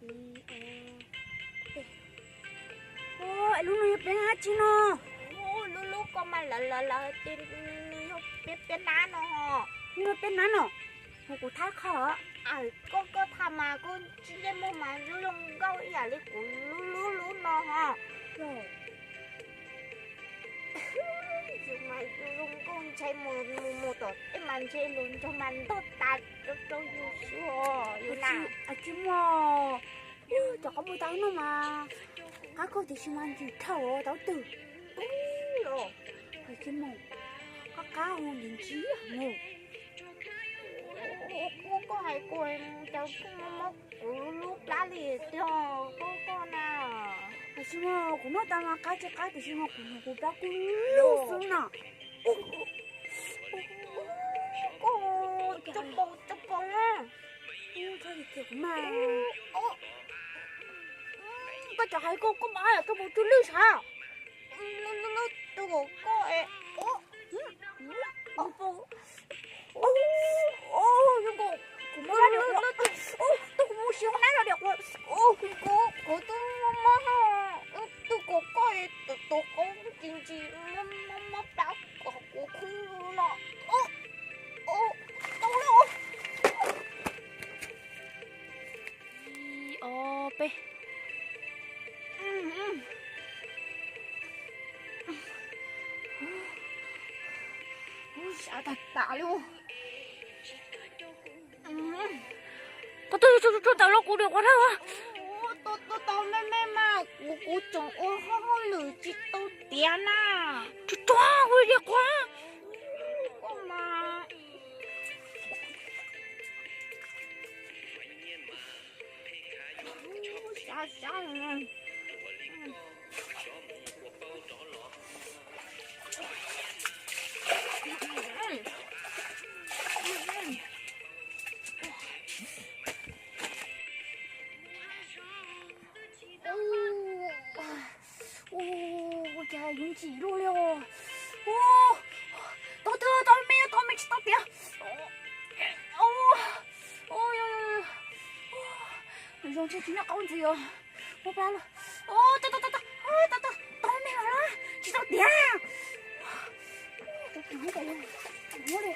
Ua, lub no yog peb nab tsi no? Lub lub ko mas lawv lawv lawv tias nws yog peb peb nab no ho. Nws yog peb nab no? Mus kuv thab qho. Koj koj tham mas koj tsis ntsej muag mas zoo zoo nkauj ib yam li kuv lub lub lub no ho. Yus mas zoo zoo nkauj ntshe mus mus mus tom tej mas ntshe luag nraug mas ntog tas rau rau yus xwb os yus na. Tsis muaj, cov qab mus tau no mas qab koj tiam sis mas ntsim dhau tau twg. Tsis muaj, qab qab hu ntsim ntsim mus. Koj hais kuv cas koj mob kuv lub plab li tiag koj koj na. Tiam sis mas kuv noj tas mas qab tsis qab tiam sis mas kuv hnov kuv plab kub lug xwb no. Koj tso paus tso paus na. Kuv mas, koj cov hais koj koj mas tso paus tso lwj sav. Tus kom koj es, kuv muab rau diam quav, tus kuv mus siv hauv nab rau diam quav, kuv tus muab, tus kom koj es tus qau ntsis ntsis muab plab kom kuv khwb no. Tau lawm. Ib ob peb. Sab tag tas li. Koj tuaj tsuag tsuag tawm los kuv diam quav dhau. Tau tau me me mas kuv kuv tseem ua hauj lwm tsis tau tiav na. Tsuag tsuag kuv diam quav. Koj mas sab sab. Ua cas yuav ntsim luaj li os. Tau twg tau me tau me tsis tau tiav. Zoo ntshe tsis noj qaub ntxiv os. Muab plab los. Tau tau tau tau tau me los tsis tau tiav. Muab li.